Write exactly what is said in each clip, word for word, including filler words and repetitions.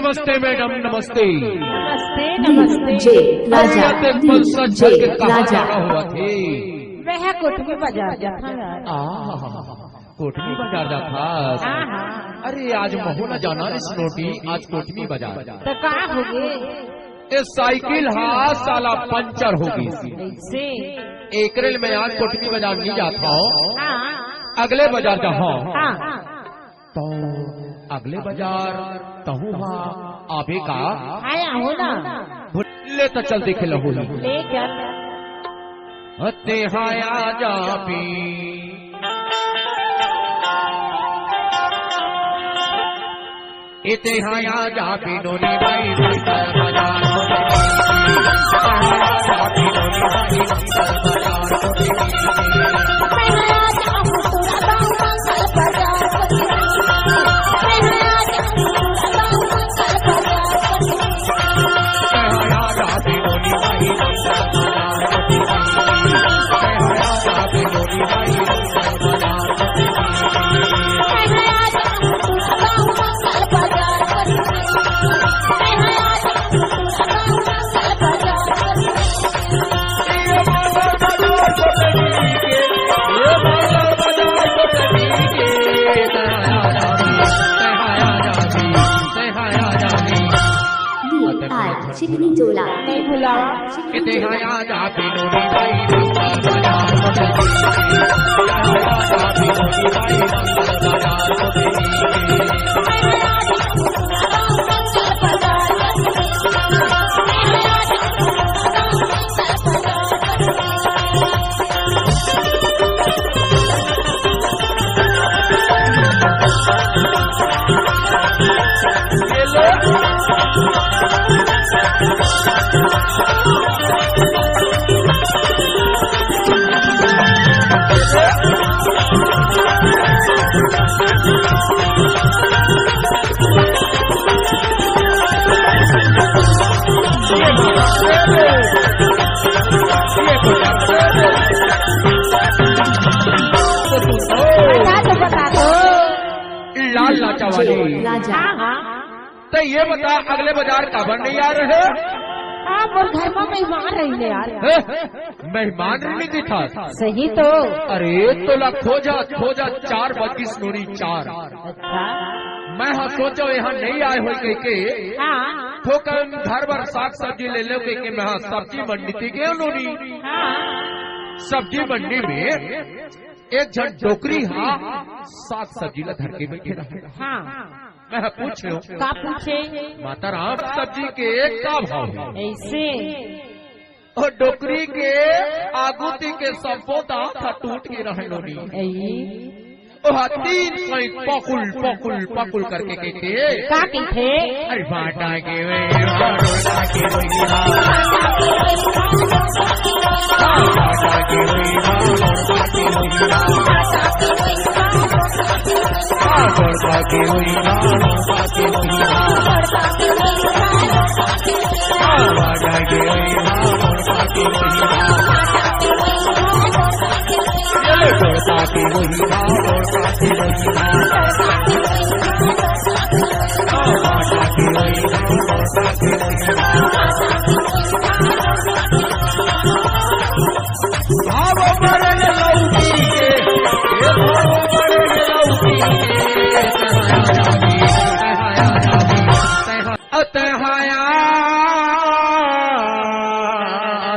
नमस्ते मैडम, नमस्ते। नमस्ते, नमस्ते। जे राजा, अरे, ये तो कल सच जे के कहाँ राजा। जाना हुआ थे? मैं कोटमी बाजार जाता यार। आ, कोटमी बाजार जाता। हाँ, हाँ। अरे, आज महू ला जाना रे नोनी, आज कोटमी बाजार। तो का हो गे? ए साइकिल हा साला पंचर हो गे। से? एकरे ले मैं आज कोटमी बाजार नहीं जाता हूँ। हाँ। अगले बाजार जाता हूँ। हाँ। तो अगले बाजार तहूँ हा आबे का? आया हो ना। ले तो चल देखे लहू। ले चल। तेहाया जाबी। ए तेहाया जाबी नोनी भाई। चिकनी चोला। नहीं भुलावा। बता तो, बता तो। लाल लाचा वाली। राजा। हाँ, हाँ। तो ये बता, अगले बाजार काबर नहीं आ रहे? हाँ, मोर घर में मेहमान रही है यार। हैं? मेहमान नहीं दिखा? सही तो। अरे, तोला खोजा, खोजा, चार बजिस नोनी, चार। अच्छा। मैं हा सोचो यहाँ नहीं आए हो कह के। हाँ। थोकन घर बर साग सब्जी ले लो कह के मैं हा सब्जी मंडी थी गयो नोनी। हाँ। सब्जी मंडी में एक झन डोकरी हा साग सब्जी ला धर के बैठे रहा। हाँ। मैं पूछे हूँ, का पूछे? माता राम, सब्जी के का भाव है? ऐसे। और डोकरी के आगू ती के सब्बो दांत ह टूट के रहे नोनी। ऐ। ओ हा तीन कई पकुल, पकुल, पकुल करके कहते। का कहते? अरे बाटा के वही, बाटा के वही, बाटा के वही, बाटा के वही। अतहाया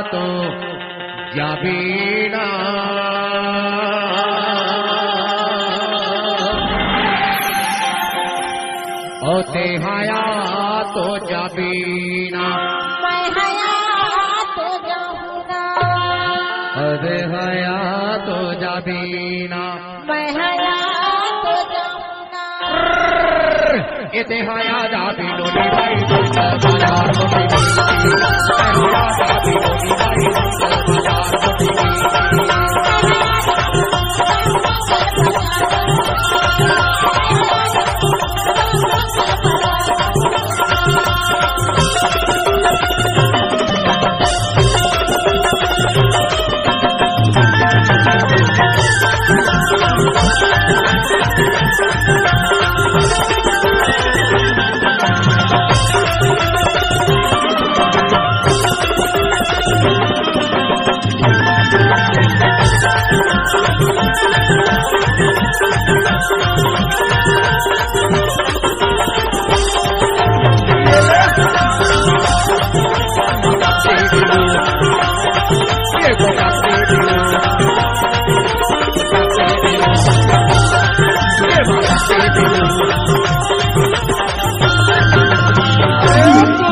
तो जाबीना। ओ तेहाया तो जाबीना। मैं हया तो जाहूना। अरे हया तो जाबीना। मैं हया तो जाहूना। ए तेहाया जाबी नोनी भाई।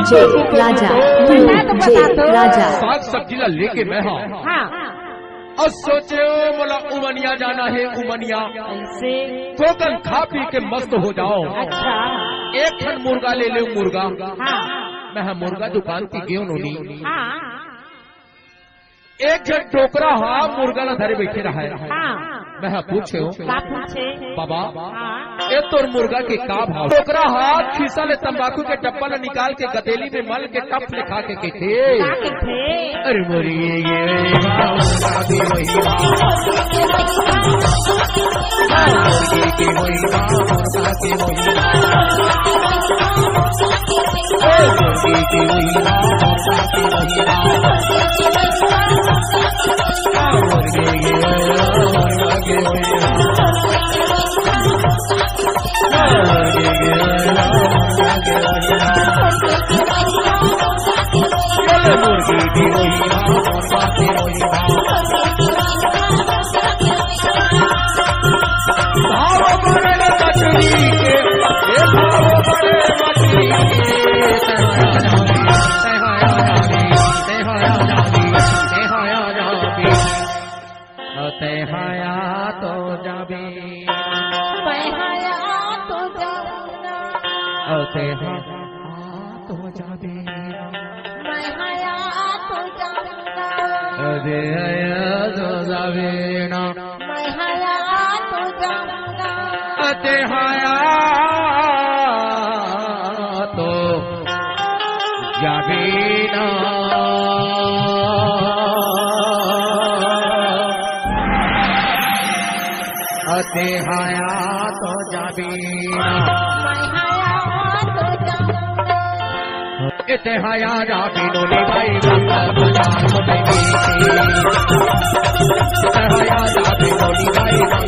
जे राजा, बता तो, जे बता तो। राजा। साग सब्जी ला लेके मैं हा। हाँ। अउ सोचे हो मोला उमनिया जाना हे, उमनिया। कैसे? थोकन खा पी के मस्त हो जाओ। अच्छा। एक ठन मुर्गा ले ले, मुर्गा। हाँ। मैं हा मुर्गा दुकान की गेव नोनी। हाँ। एक झन डोकरा हा मुर्गा ला धरे बइठे रहय। हाँ। मैं हा पूछे हो, का पूछे? बाबा, हाँ। ए तोर मुर्गा के का भाव? डोकरा हा खीसा ले तंबाकू के डब्बा ला निकाल के गदेली में मल के टप ले खा के कहिथे, का कहिथे? अरे मोरी ये, ये, तेहाया तो जाबे। तेहाया तो जाबे ना। तेहाया तो जाबे। तेहाया तो जाबे ना। तेहाया तो जाबे ना। तेहाया तो जाबे ना। तेहाया तो जाबे ना। ए तेहाया जाबे नोनी भाई, तेहाया जाबे नोनी भाई।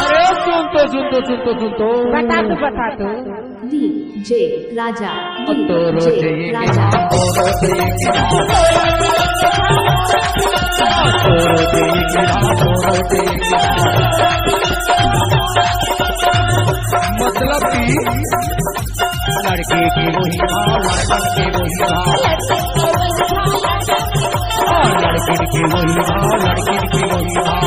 अरे सुन तो, सुन तो, सुन तो, सुन तो। बता तू, बता तू। डीजे राजा, डीजे राजा। मतलब कि लड़की की वही भाव, लड़कन की वही भाव। हाँ, लड़किन की वही भाव, लड़किन की वही भाव।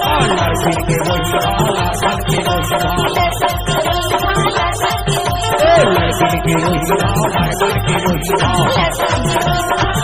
हाँ, लड़किन की वही भाव, लड़कन की वही भाव। ए, लड़किन की वही भाव, लड़कन की वही भाव।